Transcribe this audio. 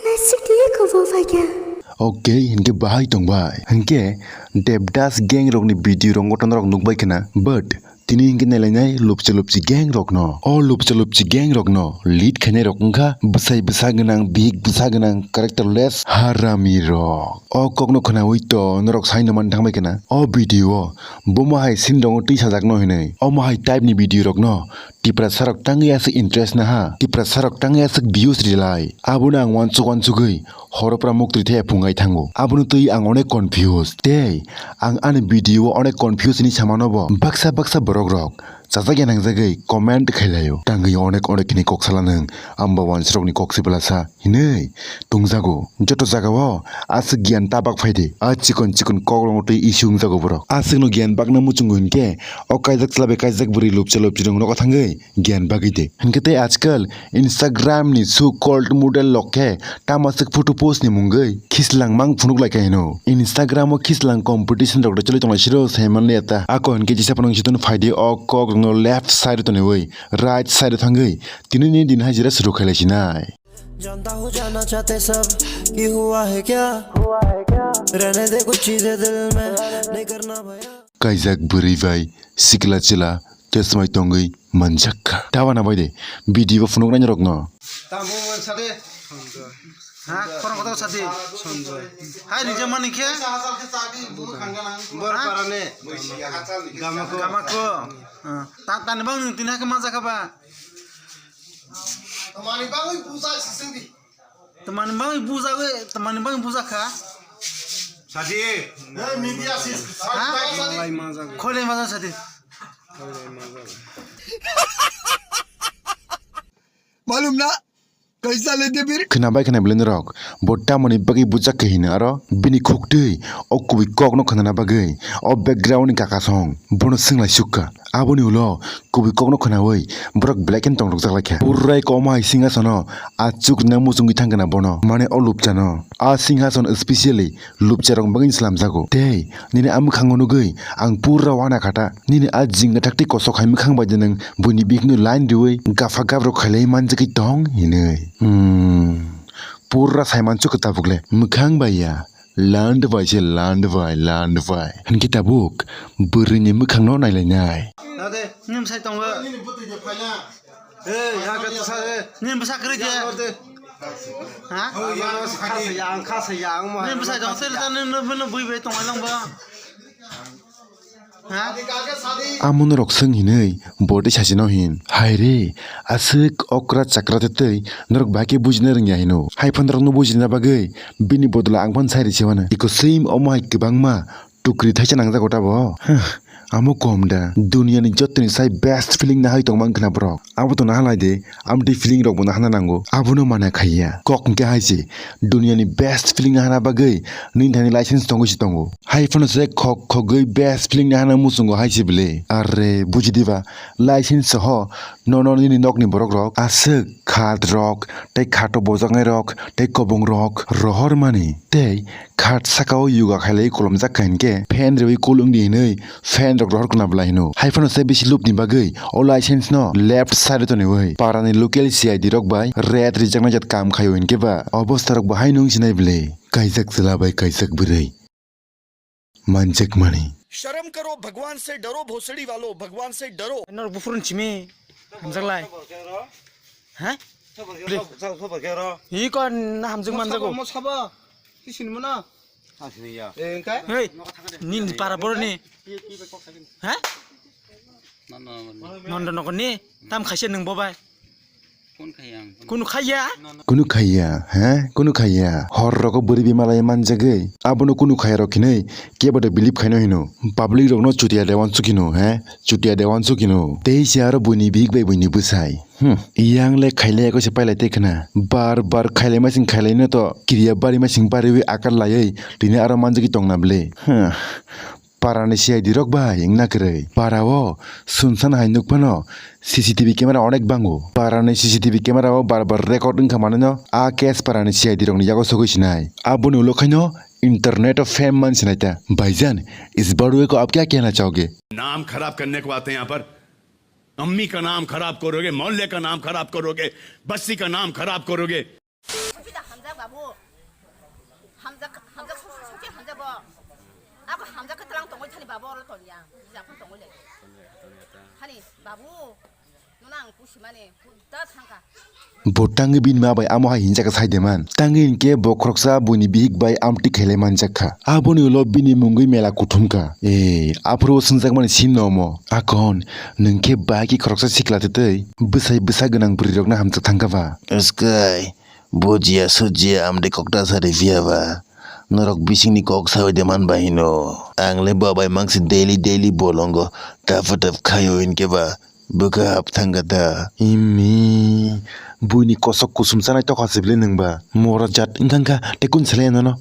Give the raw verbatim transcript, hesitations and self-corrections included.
Nasik twi kubo phaikha. Okay, hinkhe bahai tongbai. Hinkhe Devdas gang rokni video rok ngoto norok nukbai khna. But tini hinkhe nailainai lupcha lupchi gang rokno. O lupcha lupchi gang rokno lead khainai rok wngkha bwsai bwsa gwnang, bihik bwsa gwnang, characterless harami rok. O kokno khnaui to norok saino man thangbai khna. O video o bomo hai scene rongo twi sajakno hinwi. Omo hai type ni video rokno Tiprasa rok tangwi aswk interest naha, Tiprasa rok tangwi aswk views rilai. Abono ang wansuk wansugwi horo pura muktwi thaya phungai thango. Abono twi ang onek confuse. Tei ang ani video o onek confuse hinwi samano bo baksa baksa borok rok chajak ya nangjagwi comment khailaio. Tangwi onek onek hinwi kok sala nwng, amba wansrokni kok se belasa hinwi tungjago. Joto jagao aswk giyan tabak phaidi. A chikon chikon kok rokno twi issue wngjago borok. Aswkno giyan bakna muchungo hinkhe o kaijak chwla bai kaijak bwrwi lupcha lupchi rok nogo thangwi giyan bagwi de. Hinkhe tei ajkal Instagram ni so called model rok khe tamo aswk photo post ni mungwi khislang mang phunuk lai kha hino. Instagram o khislang competition rok da choli tonglai siro saimanliya ta. Ako hinkhe jesa phano wngsi tun phaidi o kok rokno left side o tonwi right side o thangwi tini ni din hajira suru khailai sinai. जानता हूँ जानना चाहते सब कि हुआ है क्या रहने दे कुछ चीजें दिल में नहीं करना भया Kaijak bwrwi bai sikla chwla tesmai tongwi manjak kha. Tabana bai de video bo phunuknai norokno. Tamo mansa de. Ha, khorang kotor sadi. Sanjoy. Hai, rijak mani khe? Bor parane. Gamako. Gamako. Ah, ta-, tani bang nung tini hakhe manjak kha ba? Tamani bangwi buja sisingdi. Tamani bangwi buja we, tamani bangwi buja kha. Sadi. Hey, media sis. Ha? Sadi. Kholai maja sadi. Malum na? Kaisa le de bir. Khwnabai khwnabai le norok. Bo tamoni bagwi buja khe hino aro bini khuktwi o kubui kokno khwnana bagwi o background ni kaka song bono swnglai sukha. Aboni ulo kubui kokno khwnawi borok black and tongrok jaklaikha. Purai koma hai singhasono achuk rina muchungwi thangkha na bono, mane o lupchano. A singhason specially lupcharok bagwi slamjago. Tei nini a mwkhango nugwi ang pura wana khata. Nini a jingna thakti kosok hai mwkhang bai de nwng buini bihikno line riwi gapha gabrok khailai manjagwi tong hinwi. Hmm. Pura saimanchuk tabuk le mwkhang bai ya. Land bai se land bai, land bai. Hinkhe tabuk bwrwini mwkhangno nailainai. Nade, nini bwsai tongo. Nini bwtwi de phaina. Hey, ya ka tsa, hey. Nini bwsa kwrwi de. Ya, nade. Ha? Oh, ya, ang khasa ya, ang khasa ya, ang ma. Nini bwsai tongo, tei tei nini, nini bui bai tongo lang ba. Ha? Amo norok swng hinwi body sachino hin. Hai re, aswk okra chakra tei tei norok bahai khe bujina rwngya hino. Hai phan norokno bujina bagwi bini bodolo ang phan sai rw se mano. Iko same omo hai kwbangma tukri thaisa nangjago tabo. Huh, amo kom da. Duniani jottoni sai best feeling nahai tongma wngkha na borok. Abo to naha lai de. Amtwi feeling rok bo nahana nango. Abono mana khaiya. Kok hwnkhe hai se. Duniani best feeling nahana bagwi nini thani license tongwi se tongo. Hai phano se khok khogwi best feeling nahana muchungo hai se bwle. Arre, buji diba? License soho nono nini nokni borok rok aswk khat rok tei khato bojaknai rok tei kobong rok rohor mani tei khat saka o yoga khailai kolomjak kha hinkhe fan riwi cool wngdi hinwi fan rok rohor khna bwlai hino. Hai phano se bisi lubni bagwi o license no left side o toniwi parani local C I D rok bai ret rijaknai jat kam khaio hinkhe ba obostha rok bo haino wngsinai bwle. Kaijak chwla bai kaijak bwrwi manjakmani. शर्म करो, भगवान से डरो, भोसड़ी वालों, भगवान से डरो। Norok buphurun chimi hamjaklai. Ha? Hi ko na hamjak manjago. Sabo, sabo. Hi sinimano? Hei, nini para boroni. Ha? Nondo nokni tam khaisa nwng bo bai. Kunu khaiya? Kunu khaiya, ha? Kunu khaiya. Hor rogo bwrwi bimalai manjagwi. Abono kunu khaiya rok hinwi kebo de believe khaino hino. Public rokno chutia dewan sukino, ha? Chutia dewan sukino. Tei se aro buini bihik bai buini bwsai. Hmm. Yang le khailai ko se pailai te khna. Bar bar khailai masing khailai no to. Kiriya bari masing bari wi akar laiwi. Tini aro manjagwi tongna bwle. Hmm. Parani C I D rok bai wngna kwrwi. Parao sunsan hai nukphano C C T V camera onek bango. Parani C C T V camera o bar bar record wngkha manwino a case parani C I D rokni yago sogwi sinai. Aboni ulo khaino internet o fame man sinai ta. Bhaijan, is baduwe ko aap kya kehna chahoge? नाम खराब करने को आते हैं यहाँ पर। अम्मी का नाम खराब करोगे, मोहल्ले का नाम खराब करोगे, बस्ती का नाम खराब करोगे। Babu, hamjak, hamjak, sok, sok, sok, hamjak bo. Ako hamjak ke telang tongoi thani babu oro tongya. Japon tongoi le. Hani babu, nuna ang pusi mani, huda thangka. Bo tangwi bini ma bai amo hai hinjak sai de man. Tangwi hinkhe bo khoroksa buini bihik bai amtwi khailai manjak kha. Aboni ulo bini mungwi mela kuthum kha. Ei, aphuru swngjak mani sin no omo. Akon, nwng khe bahai khe khoroksa sikla twtwi bwsai bwsa gwnang bwrwi rokno hamjak thangkha ba. Wskai, bujiya sujiya amde kokta sari phiya ba. Norok bisingni kok sawi de man bahino. Ang le babai mangsi daily daily bolongo tap tap khayo hinkhe ba bwkha hap thangkha da. Imi, buini kosok kusum chanai tokha se bile nwng ba. Mora jat wngkha wngkha tei kun selai nono.